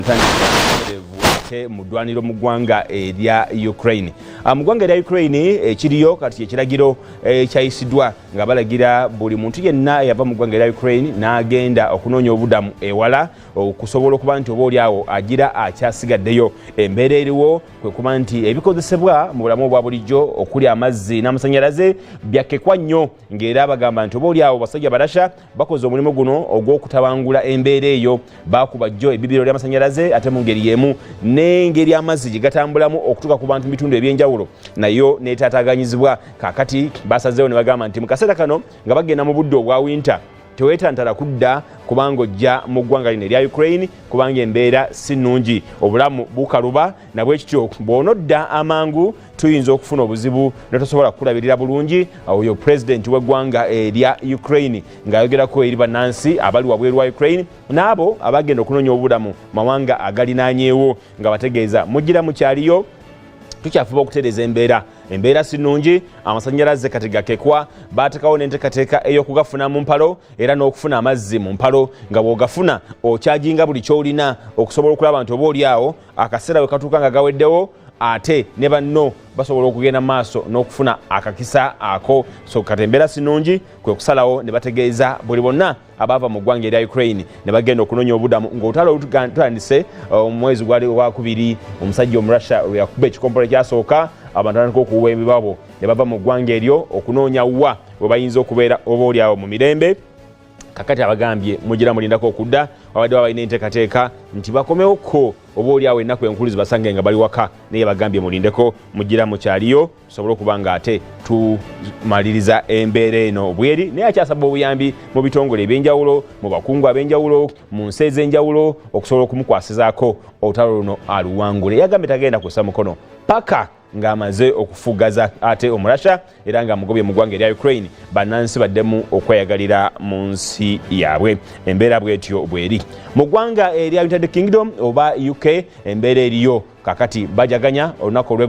Kutandika ate mu ddwaniro mu ggwanga erya Ukraine. Mu ggwanga erya Ukraine ekiriyo kati ekiragiro ekyayisiddwa nga balagira buli muntu yenna eyava mu ggwanga erya Ukraine n'agenda okunoonya obudamu ewala okusobola okuba nti oba oli awo agira akyasigaddeyo. Embeera eriwo kwe kuba nti ebikozesebwa mu bulamu obwa bulijjo okuli amazzi n'amasannyalaze byakkekwa nnyo, ng'era bagamba nti oba oli awo basajja Barasha bakoze omulimu guno ogw'okutabangula embeera eyo. Bakuba jjo ebibiro ly'amasannyalaze, ate mu ngeri y'emu n'engeri amazzi gye gatambulamu okutuuka ku bantu mu bitundu ebyenjawulo nayo neetaataaganyizibwa. Kaakati basazeewo ne bagamba nti mu kaseera kano nga bagenda mu budde obwa winter, teweetantala kudda kubanga ojja mu ggwanga lino erya Ukraine, kubanga embeera si nnungi, obulamu bukaluba. Nabwekityo bw'onodda amangu tuyinza okufuna obuzibu netosobola kukulabirira bulungi. Oyo pulezidenti w'eggwanga erya Ukraine ng'ayogerako eri bannansi abali wabweru wa Ukraine n'abo abagenda okunoonya obulamu mawanga agalinaanyeewo, nga bategeeza mugira mukyaliyo, tukyafuba okutereeza embeera. Embeera si nnungi, amasannyalaze kati gakekwa, baatekawo n'enteekateeka ey'okugafuna mu mpalo era n'okufuna amazzi mu mpalo, nga bw'ogafuna okyajinga buli ky'olina okusobola okulaba nti oba oli awo akaseera we katuuka nga gaweddewo, ate ne banno basobola okugenda mu maaso n'okufuna akakisa ako. So kati embeera si nnungi, kwe kusalawo ne bategeeza buli bonna abaava mu ggwanga erya Ukraine ne bagenda okunoonya obudamu ng'olutalo lutandise omwezi gwali gwakubiri, omusajja Omurussia lwe yakuba ekikompolo ekyasooka, abantu batandika okuwuwa ebibabo ne bava mu ggwanga eryo okunoonya wa we bayinza okubeera oba oli awo mu mirembe. Kakati abagambye mugira mulindako okudda, wabadde babalina enteekateeka nti bakomewoko oba oli awo ennaku enkulu zibasange nga bali waka, naye bagambye mulindeko, mugira mukyaliyo, tusobole okuba nga ate tumaliriza embeera eno bweri. Naye akyasaba obuyambi mu bitongole ebyenjawulo, mu bakungu ab'enjawulo, mu nsi ez'enjawulo, okusobola okumukwasizaako olutalo luno aluwangule. Yagambye tagenda kussa mukono paka ng'amaze okufugaza ate Omurasha era ng'amugobye mu ggwanga erya Ukraine, bannansi baddemu okweyagalira mu nsi yaabwe. Embeera bwetyo bweri mu ggwanga erya United Kingdom oba UK. Embeera eriyo kakati bajaganya olunaku olwe